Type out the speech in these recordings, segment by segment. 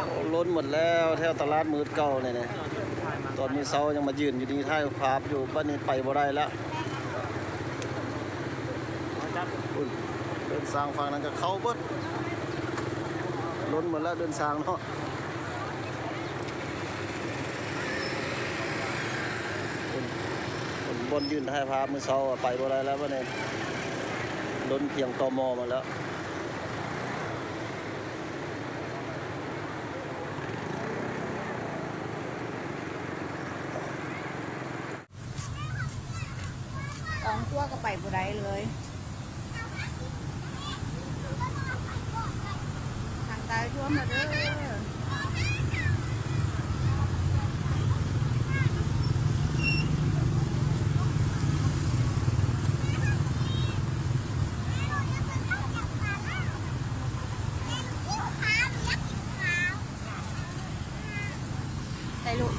ລົ້ນໝົດແລ້ວ ແຖວຕະຫຼາດມືດເກົ່ານີ້ນະ. ຕອນມື້ເຊົ້າຍັງມາຢືນຢູ່ນີ້ ຖ່າຍພາບຢູ່ ບັດນີ້ໄປບໍ່ໄດ້ແລ້ວ. ພຸ້ນ ເດີ່ນຊ້າງຝັ່ງນັ້ນກໍເຂົ້າເບິດ ລົ້ນໝົດແລ້ວ ເດີ່ນຊ້າງເນາະ. ຄົນ ຄົນບ່ອນຢືນຖ່າຍພາບມື້ເຊົ້າໄປບໍ່ໄດ້ແລ້ວ ບັດນີ້ລົ້ນພຽງຕໍມໍມາແລ້ວ. ອອງຕົວກໍໄປບໍ່ໄດ້ເລີຍ. ທາງໃຕ້ຖ້ວມແລ້ວເດີ. ໄດ້ລູກ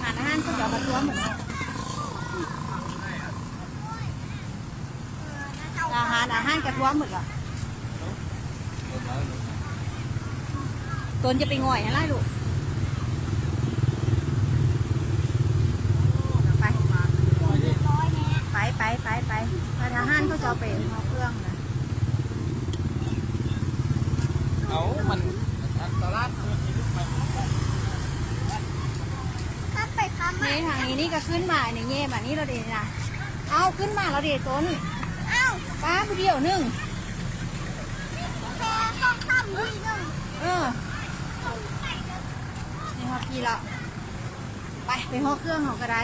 ຮ້ານອາຫານເຂົາເຈົ້າກໍຖ້ວມໝົດເນາະ. ອາຫານ ອາຫານກະຖ້ວມໝົດລະ. ຕົນຈະໄປຫງອຍຫັ້ນລະລູກ. ໄປ ໄປ ໄປ ໄປ ໄປ. ຮ້ານອາຫານເຂົາເຈົ້າໄປເອົາເຄື່ອງນະ. ເອົາ ມັນ ອັນຕະຫຼາດ ຂ້າມໄປຂ້າມມາ ນີ້ທາງນີ້ ນີ້ກໍຂຶ້ນມາ ນີ້ແຍກມານີ້ແລ້ວເດ້ນະ. ເອົາ ຂຶ້ນມາແລ້ວເດ້ຕົ້ນ. ເອົາ ປ້າຜູ້ດຽວໜຶ່ງ ແຄ່ສອງສາມວິໜຶ່ງ. ເອີ ນີ້ຮອດພີ້ລະ. ໄປ ໄປຫໍເຄື່ອງເຮົາກໍໄດ້.